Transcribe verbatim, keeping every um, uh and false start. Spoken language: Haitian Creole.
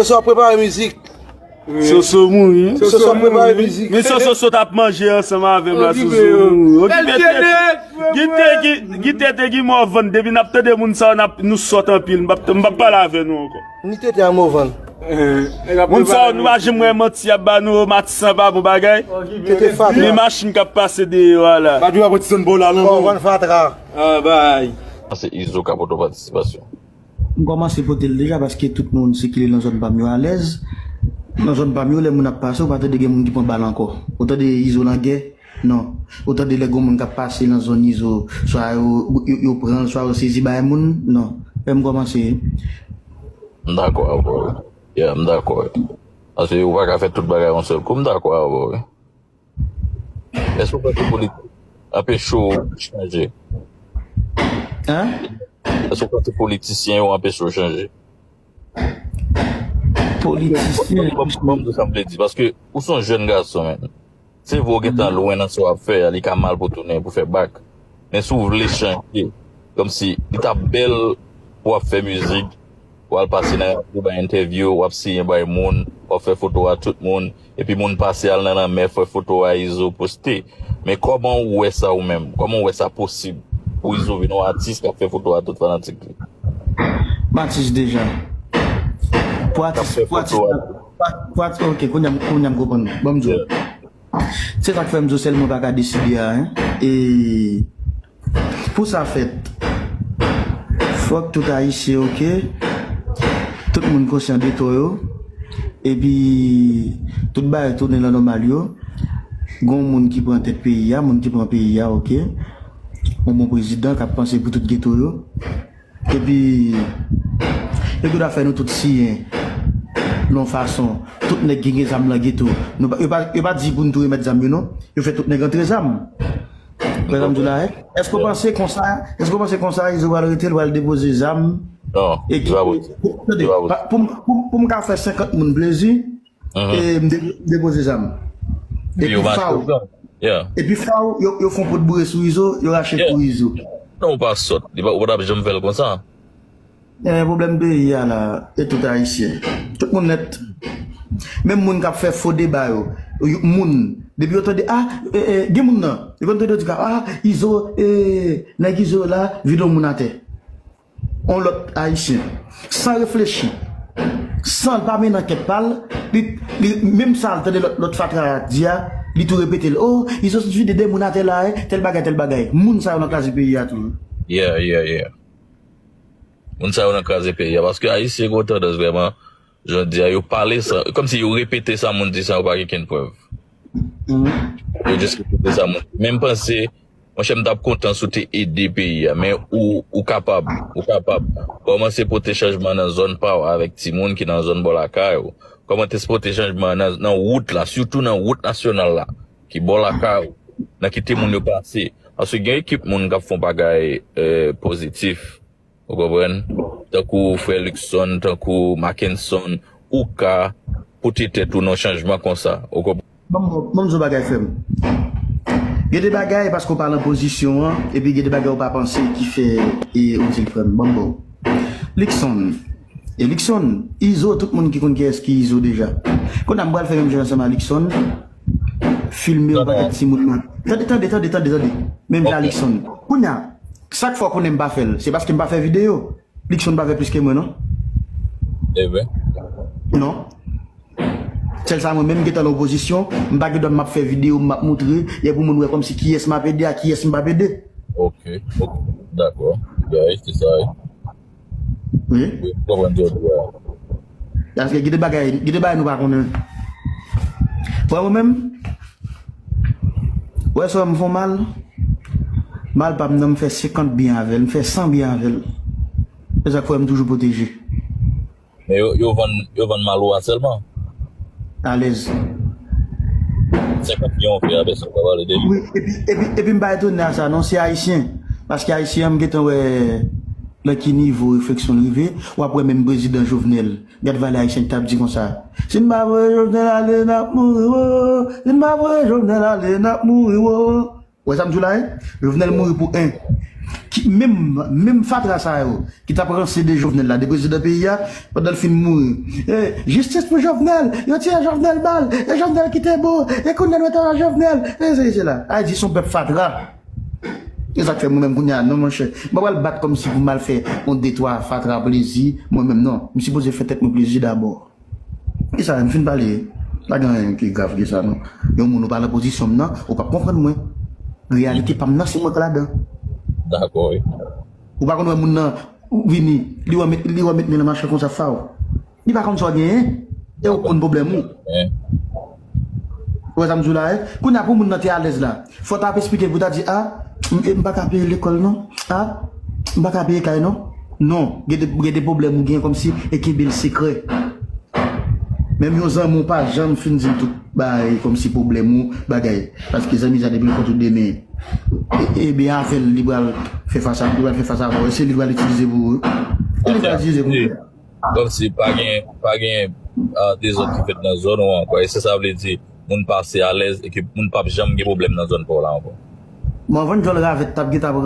Soso ap prepare mizik. Soso mouri. Soso ap prepare mizik. Men Soso sot ap manje ansanm avè m la, Soso mouri. Okipe tèt. Gite, gi- gite te gi mò vann. Depi n ap tande moun sa yo, n ap- nou sòt anpil. M p ap m p ap pale avè nou ankò. Ni tete a mò vann. Moun sa yo, nou pa janm wè manti y ap ba nou, yo, Matisan pa bon bagay. Tete fatra. Ni machin k ap pase deyò a la. Badou ap pran ti zòn bò la, non? Mò vann fatra. Ah, bay. Se Izo k ap pote patisipasyon. M kòmanse pote l deja paske tout moun sikile nan zòn pa m yo alèz. Nan zòn pa m yo, lè moun ap pase, ou pa tande gen moun ki pran bal ankò. Ou tande Izo nan gè? Non. Ou tande lè gen moun k ap pase nan zòn Izo, swa yo, yo, yo pran l, swa yo sezi bay moun? Non. Fè m kòmanse. M dakò avè w. Yeah, m dakò. Paske ou pa ka fè tout bagay yon sèl kou. M dakò avè w. Èske w panse politik anpeche w chanje? Hein? Èske w panse politisyen yo anpeche w chanje? Politisyen. Bon, bon, bon, bon, sa m vle di, paske ou se yon jèn gason, men. Se vre w gentan lwen nan sa w ap fè a, li ka mal pou tounen, pou fè bak. Men si w vle chanje, kòmsi, li t ap bèl pou w ap fè mizik, w al pase nan radyo, bay entèvyou, w ap siyen bay moun, w ap fè foto a tout moun, epi moun pase al nan lanmè, fè foto a Izo poste. Men kòman w wè sa ou menm? Kòman w wè sa posib pou Izo vin yon atis k ap fè foto a tout fanatik li? M atis deja. Pou atis, pou atis, pou atis, ok, kounye a m, kounye a m konprann. Ban m di w. Se sa k fè m di w sèl mwen pa ka deside a, hein. E pou sa fèt, fòk tout Ayisyen, ok, tout moun konsyan de tò yo, epi tout bagay tounen nan nòmal yo. Gon moun ki pran tèt peyi a, moun ki pran peyi a, ok. Yon bon prezidan k ap panse pou tout geto yo. Epi, yo gendwa fè nou tout siyen nan yon fason, tout nèg ki gen zam nan geto. Nou pa- Yo pa, yo pa di pou n tou remèt zam yo, non. Yo fè tout nèg antre zam. Wè sa m di w la, hein? Èske w panse konsa, èske w panse konsa, Izo pral rete, l pral depoze zam? Non, li pa posib. Tande, pou, pou, pou m ka fè senkant moun plezi, e m de- depoze zam. Epi faw, epi faw, yo, yo fè yon pot boure sou Izo, yo rache kou Izo. Non, ou pa sòt. Li pa- Ou pa t ap janm fè l konsa. Gen pwoblèm peyi a la, e tout Ayisyen. Tout moun nèt. Menm moun k ap fè fo deba yo. Yo- Moun, depi yo tande, ah, e, e, gen moun nan, yo konn tande yo di, ah, Izo, e, nèg Izo la, vide yon moun atè. Yon lòt Ayisyen. San reflechi. San l pa mennen ankèt pa l, li, li, menm sa l tande lòt, lòt fatra a di a, li tou repete l. Oh, Izo sot vide de moun atè la, e, tèl bagay, tèl bagay. Moun sa yo nan kraze peyi a tou. Yeah, yeah, yeah. Moun sa yo nan kraze peyi a, paske Ayisyen gen yon tandans vrèman, jan di a, yo pale san, kòmsi yo repete sa moun di san yo pa gen kenn prèv. Yo jis repete sa moun di. Men m panse, monchè, m t ap kontan si w te ede peyi a, men ou, ou kapab, ou kapab kòmanse pote chanjman nan zòn pa w avèk timoun ki nan zòn bò lakay ou. Kòmanse pote chanjman nan, nan wout la, sitou nan wout nasyonal la, ki bò lakay ou, nan kite moun yo pase. Paske gen ekip moun k ap fè yon bagay, eh, pozitif. Ou konprann? Tankou frè Luckson, tankou Mackenson, ou ka pote tèt ou nan chanjman konsa. Ou konprann? Ban m, ban m di w bagay, frè m. Gen de bagay, paske w pa nan pozisyon an, epi gen de bagay ou pa panse ki fè, e, ou di l, frè m. Ban m ba w. Luckson. E Luckson, Izo, tout moun ki konn kiyès ki Izo deja. Kounye a m pral fè menm jan ansanm a Luckson. Filme yon pakèt timoun nan. Tande, tande, tande, tande, tande. Menm jan a Luckson. Kounye a, sa k fè w konnen m pa fè l, se paske m pa fè videyo. Luckson pa fè plis ke mwen, non. Ebyen. Non. Sèl sa mwen menm gentan nan opozisyon, m pa gen dwa m ap fè videyo, m ap moutre, e pou moun wè kòmsi kiyès m ap ede a kiyès m p ap ede. Ok, ok. Dakò. Guys, se sa, wi. Wi. Wi, m konprann sa w di a. Paske gen de bagay, gen de bagay nou pa konnen. Bon, mwen menm, wè sa m fè mal, mal pa m nan, m fè senkant byen avè l, m fè san byen avè l. Se sa k fè m toujou pwoteje. Men yo, yo vann, yo vann Malo a sèlman. Alèz. Senkant milyon fè a, pèsonn pa pale de li. Wi, epi, epi, epi m pa etone a sa, non, se Ayisyen. Paske Ayisyen an, m gentan wè nan ki nivo refleksyon l rive. W ap wè menm prezidan Jovenel. Gad valè Ayisyen ki t ap di konsa. Si n pa voye Jovenel ale, n ap mouri, wo. Si n pa voye Jovenel ale, n ap mouri, wo. Wè sa m di w la, wi? Jovenel mouri pou en. Ki, menm, menm fatra sa yo ki t ap ranse de Jovenel la, de prezidan peyi a, pandan l fin mouri. E, jistis pou Jovenel, yo tire Jovenel bal, e Jovenel ki te bon, e kounye a nou te wè Jovenel, e se, se la. Ayiti se yon pèp fatra. E sa k fè mwen menm kounye a, non, monchè. Mwen pral bat kòmsi pou m al fè yon de twa fatra plezi, mwen menm, non. M sipoze fè tèt mwen plezi dabò. E sa, m fin pale. Pa gen anyen ki grav ke sa, non. Yon moun ou pa nan pozisyon m nan, ou p ap konprann mwen. Reyalite pa m nan, se mwen k ladan. Dakò, wi. Ou pa konn wè moun nan, ou vini, li wè met, li wè met men nan machin konsa faw. Li pa konn sa w genyen, e ou konn pwoblèm ou. Ou wè sa m di w la, e? Kounye a pou moun nan te alèz la, fò w t ap esplike l pou w ta di, a, m, m pa ka peye lekòl non, a, m pa ka peye kay non. Non, gen de, gen de pwoblèm ou gen kòmsi e kenbe l sekrè. Menm yon zanmi w pa janm fin di l tout bagay kòmsi pwoblèm ou, bagay. Paske zanmi sa depi l kontre w demen, e, e byen avè l, li pral fè fas a, li pral fè fas avè w, e se li l pral itilize pou ou. E li pral itilize pou ou. Kòmsi pa gen, pa gen, ah, dezòd ki fèt nan zòn ou ankò. E se sa vle di, moun pase alèz e ke moun p ap janm gen pwoblèm nan zòn pa w la ankò. Bon, anvan djòl ravèt t ap gentan pran